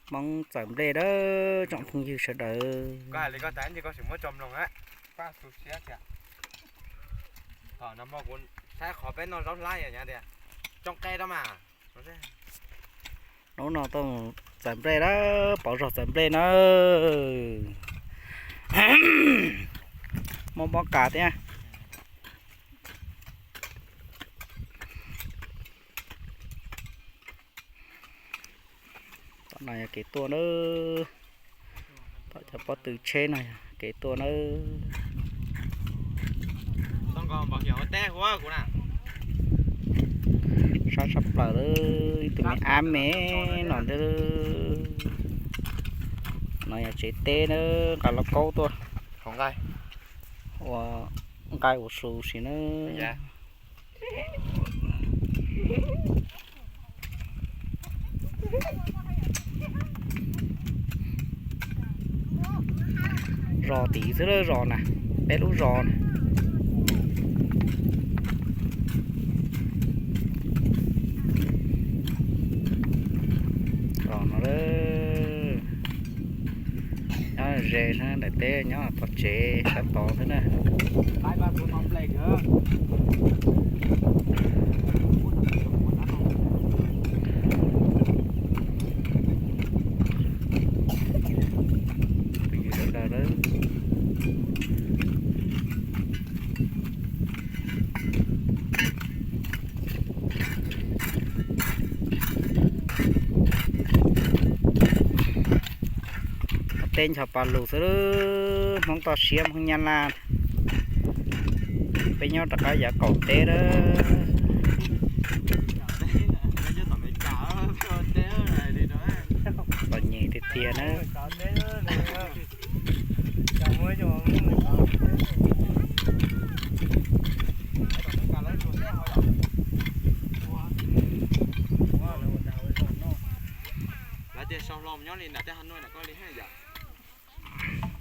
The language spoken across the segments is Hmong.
Hmoob txawm nplej dawb tsoom phooj ywg sawv daws. Hnub no tuaj txawm nplej dawb, pov zog txawm nplej na. Muaj mob kas thiab. Tom no yog kev tuaj na. Tom cov pob tw tsheb no yog kev tuaj na. Sab tshaj plaws lawm, ib tug me ab me no ntag. No yog tsev teb na, nqa lauj kaub tuaj ua nqaij ua su si na. Zos tid xwb lawm, zos na, peb lub zos na. Zos no, nyob ze na, daim teb nyob tom tsev sab tod xwb na. Teb ncho pa lug xwb, Hmoob toj siab Hmoob Nyab Laj. Peb nyob rov qab yav qaum teb lawm. Txom nyem tiag tiag na. Lawv tias sau hlo mus nyob li nram tej ha nuj nram koj li haj yam.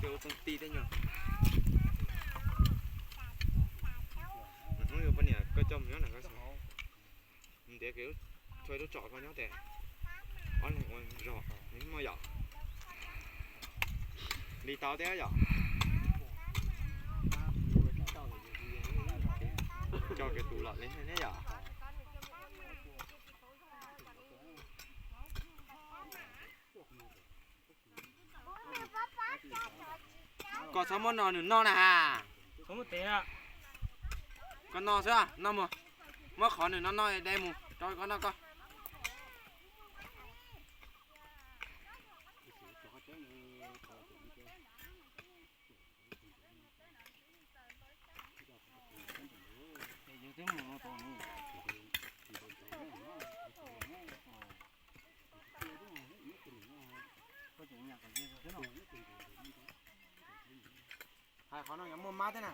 Ua txoog ti tej nyuag. Hnub yuav poj niam koj coj mus nyob nram koj xwb. Ntiav kev tso ib lub tsom koj nyob tes ob leeg ua zog li muaj yom. Li tau thiab yom. Coj kev tus lom li thiab yom. Koj txhob muab no nws noj na has. Koj noj xwb, noj mus. Muab qhov nws no noj de mus rau koj noj koj. Hais qhov no yuav muaj mab thiab na.